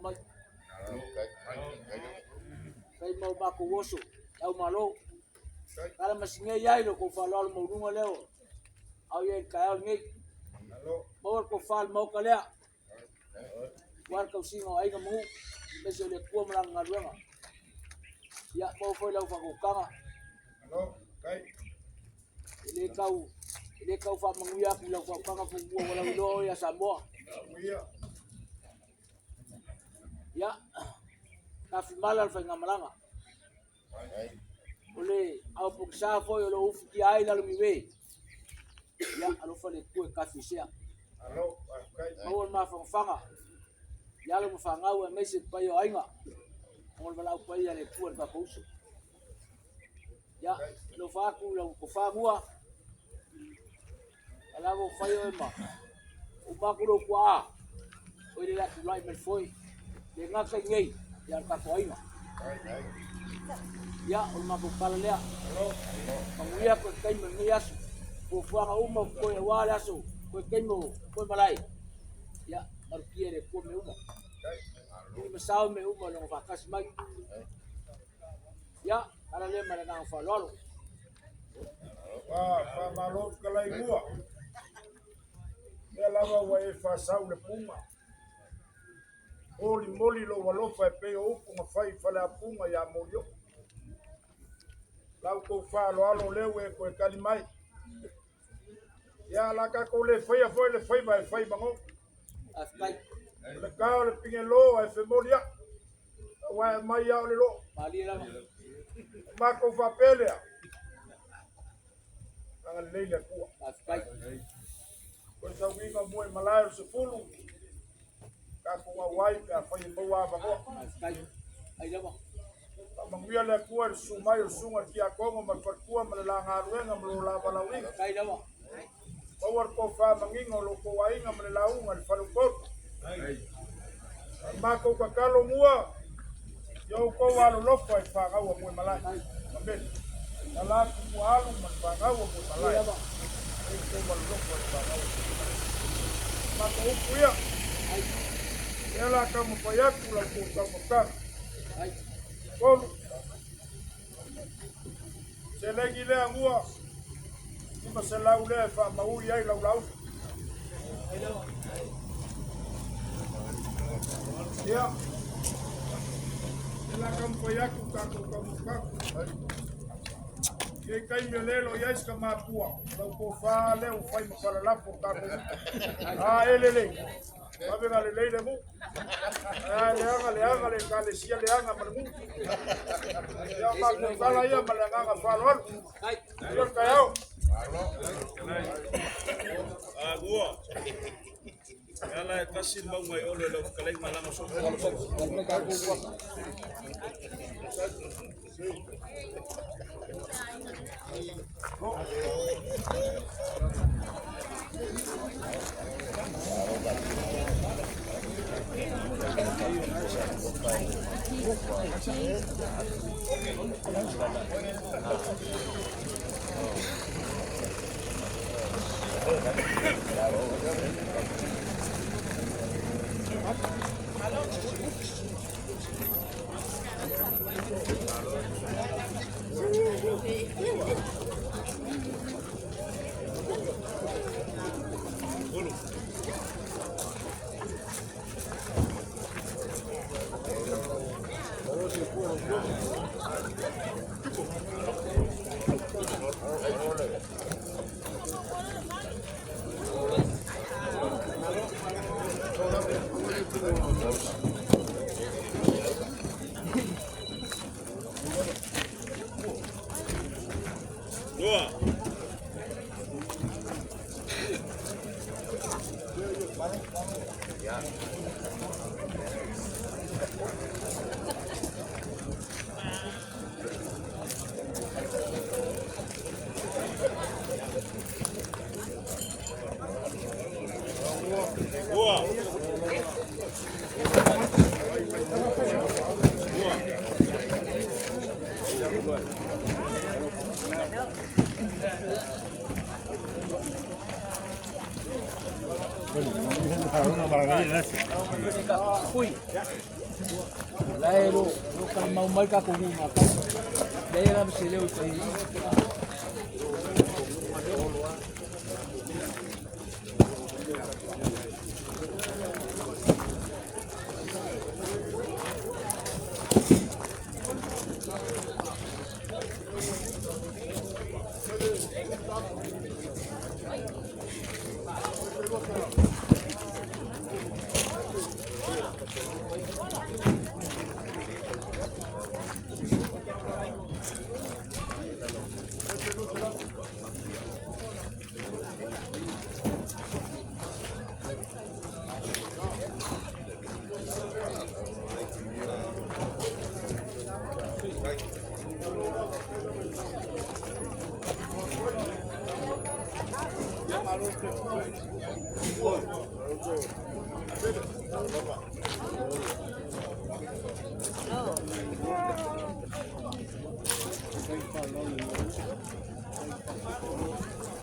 mai. Fai ma o matou oso, le au malo. Tala masinei ai lo kou faaaloalo maualuga lea ua au i ai i le taeao lenei. Maua le tofa i le Maota lea, aua le tausiga o aiga ma nuu, aemaise o le Atua ma Lana galuega. Ia, maua foi lau faautautaga. E le tau, e le tau faamanuia atu i lau faautaga fuamua ua lauiloa oe ia Samoa. Ia, tafimala le faigamalaga. O le ao pogisa foi o lo o ufitia ai lalo niue. Ia, alofa le Atua e tafiesea. Maua le mafanafana i alo ma fanau aemaise le paia o aiga ona o le valaau paia a le Atua i le tatou uso. Ia, alofa atu i lau tofa Nua, o la ua fai oe ma uma atu lou tuaa, oe le tulai mai foe, le gata i nei, ia le tatou aiga. Ia, o le matou tala lea. Manuia toe taimi o lenei aso. Fuafuaga uma o totoe aua le aso, toe taimi o toe malae. Ia, malutia e le Atua mea uma. Tuli ma sao mea uma i lona faatasi mai. Ia, ala lea ma le agaga faaaloalo. Faamalo fetalai mua. Lea lava ua e faasau le puma. Molimoli lou alofa e pei o upu na fai i Faleapuga ia Molioo. Lau tou faaaloalo lea ua e toe tali mai. Ia, la tatou le faia foi le faiva e fai mago. O le ta o le pigelo ae femoli au. Aua e aumai lava o le loo. O matou faapea lea, agalelei le Atua. O le sauniga o Muaimalae o le 10, tatou auai pe afai e maua avanoa. Faamanuia le Atua i le susu mai o le susuga i le Tiakono ma le faletua ma le la galuega ma lo la valaauina. Maua le tofa manino o lo outou aiga ma le lauga i le faleupolu. A matou tatalo mua, ia outou alolofa i fanau a Muaimalae. Amene. Tala atu ua alu ma le fanau a Muaimalae. Ia outou alolofa i fanau a Muaimalae. Matou upu ia. Lea la taumafai atu la outou taumafataga. Tolu. Seleni lea mua, 500 lea e faamaui ai lau lauga. Ia, e la taumafai atu tatou taumafataga. I taimi o lelo i ai se mapua, lau tofa lea ua fai ma falalafo tatou. A elele, vave lelei le nuu. A leaga leaga le ekalesia leaga ma le nuu. Ia matou tala ia ma le agaga faaaloalo. Ia le taeao. Ua. Ala e tasi le mauga i olo i lau fetalaiga lana sopo. Boa. Boa. Pui. La e lo lo ka mau mai ka ko na ka. Le era se leo i.